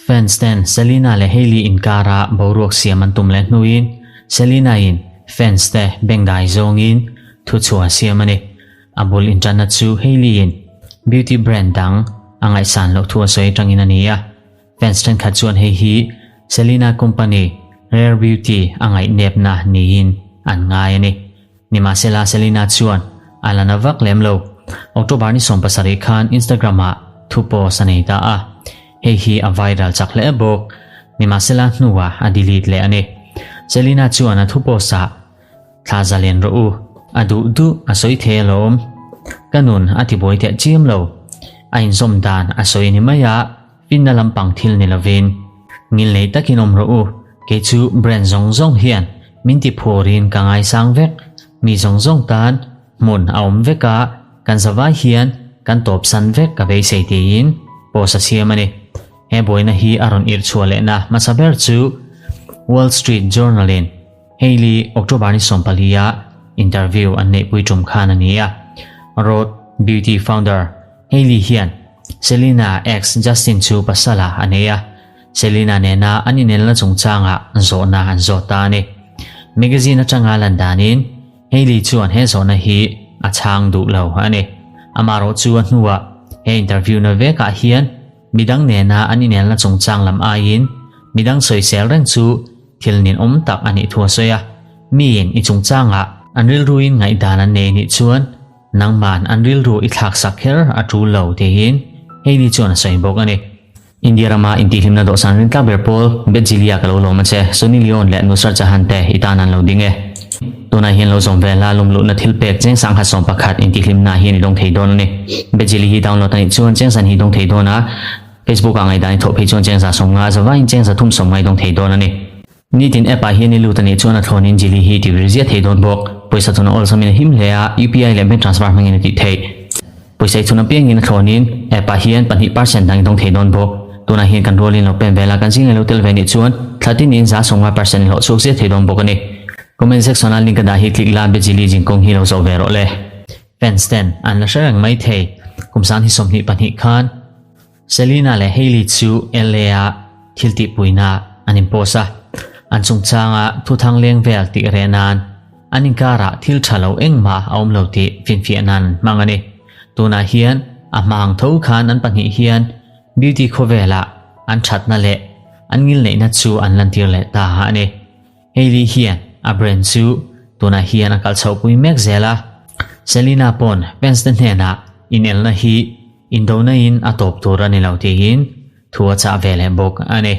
Fans ten Selena leh Hailey inkara boruak siam an tum leh hnuin Selena in fans te bengdai zawngin thuchhuah a siam a ni. A bul inṭanna chu Hailey in beauty brand dang a ngaihsan loh thu a sawi atangin a ni a. Fans thenkhat chuan hei hi Selena company Rare Beauty a ngaihnepna niin an ngai a ni. Nimahsela Selena chuan a la na vak lem lo. October ni 17 khan Instagram ah thu post a nei ta a. Hei hi a viral chak hle bawk. Nimahsela hnuah a delete leh a ni. Selena chuan a thu post ah Thla zalen rawh u, a duh duh a sawi thei alawm. Ka nun a tibuai teh chiam lo. A inzawm dan a sawi ni mai a, finna lampang thil ni lovin. Ngilnei takin awm rawh u, kei chu brand zawng zawng hian min ti phurin ka ngaisang vek. Mi zawng zawng tan hmun a awm vek a, kan zavai hian kan tawpsan vek ka beisei tiin post a siam a ni. He buaina hi a rawn irh chhuah lehna hmasa ber chu Wall Street Journal-in Hailey October ni 14 a interview an neihpui tum khan a ni a. Rhode Beauty founder Hailey hian Selena ex Justin chu pasala a nei a, Selena nena an inelna chungchangah zawhna an zawt ta a ni. Magazine atanga lan danin Hailey chuan he zawhna hi a chhang duh lo a ni. Amaherawh chu a hnuah he interview na vekah hian midang nena an inelna chungchang lam aiin midang sawisel reng chu Thil ninawm tak a nih thu a sawi a, miin i chungchangah an rilruin ngaihdan an nei nih chuan nangman an rilru i thlaksak kher a tul lo tiin Hailey chuan a sawi bawk a ni. India rama intihhlimna dawhsan rintlak ber pawl Betzilia ka lo lawm a che, Sunny Leone leh Nusrat Jahan te i tan an lo ding e. Tunah hian lo zawm vel la lumluhna thil pek cheng sangha 11 intihhlimna hian i dawng thei dawn a ni. Betzili hi download a nih chuan cheng san hi dawng thei dawn a. Facebook ah ngaihdan i thawh phei chuan chengza 50 zavaiin chengza 30 i dawng thei dawn a ni. Nitin app ah hian i lut a nih chuan a thlawnin Jili hi ti vir ziah thei dawn bawk. Pawisa chhun a awlsamin a him hle a, UPI leh bank transfer hmangin a tih theih. Pawisa i chhun apiangin a thlawnin app ah hian pahnih percent dang i dawng thei dawn bawk. Tunah hian kan rualin lo pen vel a, kan zing lo tel ve nih chuan thla tinin 50% percent i hlawh chhuak ziah thei dawn bawk a ni. Comment section a link a dah hi click la, Bejili zinkawng hi lo zawh ve rawh le. Fans ten an la hre reng mai thei. Kum 2022 khan Selena leh Hailey chu LA ah thil tihpuina an inpost a, an chungchanga thuthang leng vel tih reh nan an inkarah thil tha lo engmah a awm lo tih finfiah nan an hmang a ni. Tunah hian a hma ang tho khan an pahnih hian beauty khawvelah an thatna leh an ngilneihna chu an lantir leh ta a ni. Hailey hian a brand chu tunah hian a kal chhohpui mek zel a, Selena pawn fans te hnenah inelna hi indona in a tawp tur a ni lo tiin thu a chah ve leh bawk a ni.